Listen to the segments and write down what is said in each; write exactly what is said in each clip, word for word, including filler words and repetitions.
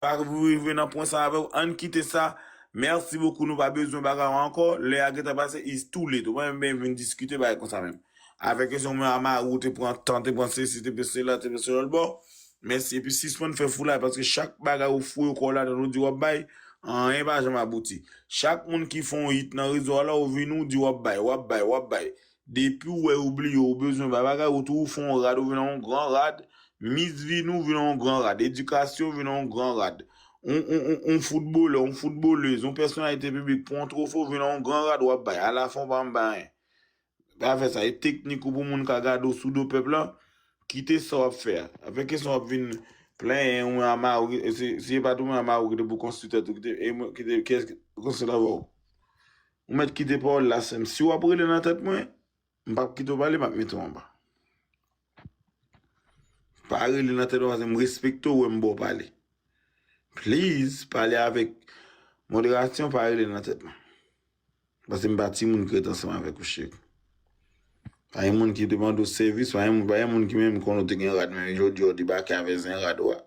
pa rive nan pwen sa avè w, ann kite sa. Mèsi bokou, nou pa bezwen bagay ankò. Lè a gentan pase, is too late. Ou pa menm vin diskite bagay konsa menm. Avèk kesyon mwen a mari ou te pran tan, te pran sesi, te pran sela, te pran se lòt bò. Mèsi. Epi sispann fè foulay, paske chak bagay ou fouye kò w ladan l, ou di w ap bay, anyen pa janm abouti. Chak moun ki fè yon hit nan rezo a la, ou vini, ou di w ap bay, w ap bay, w ap bay. Depi w wè ou bliye, ou bezwen bay bagay, ou tou ou fè yon rad, ou vin yon gran rad. Mis vini, ou vin yon gran rad. Edikasyon vin yon gran rad. Yon, yon, yon, yon foutbolè, yon foutbolèz, yon pèsonalite piblik pran yon twofe, ou vin yon gran rad, w ap bay. Alafen, ou pa janm bay anyen. Pa fè sa, e teknik ou pou moun ka gade w sou do pèp la, kite sa w ap fè a. Avèk kesyon w ap vin plenyen, ou mwen a mari, si, si e pa t ou mwen a mari ou ki te pou konstwi tèt ou, ki te, e mwen, ki te, kiyès ki konstwi l avè w? Ou mèt kite pawòl la, sè m. Si w ap rele nan tèt mwen, m p ap kite w pale, m ap mete w anba. Pa rele nan tèt mwen, paske m respekte w, wè m ba w pale. Please, pale avèk moderasyon, pa rele nan tèt mwen. Paske m pa timoun ki ret ansanm avèk ou, cheri. Pa gen moun ki te mande w sèvis, pa gen moun, pa gen moun ki menm konnen w te gen rad, men jodi a w debake avè zen rad ou a.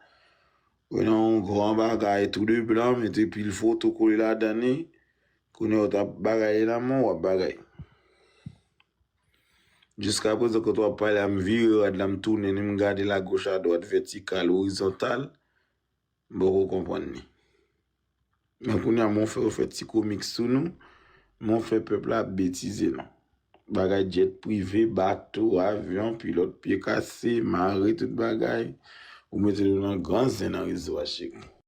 Ou nan yon gran bagay, tou de blan, mete pil foto kole ladan li. Kounye a w t ap bagay nan men w, w ap bagay. Jiskaprezan, kote w ap pale a, m vire rad la, m tounen li, m gade l agoch, adwat, vètikal, orizontal. M poko konprann li. Men kounye a, men w fè, w fè ti komik sou nou, men w fè pèp la ap betize nou. Bagay djèt prive, bato, avyon, pilòt pye kase, mare tout bagay. Ou mete nou nan gran zen nan rezo a, cheri.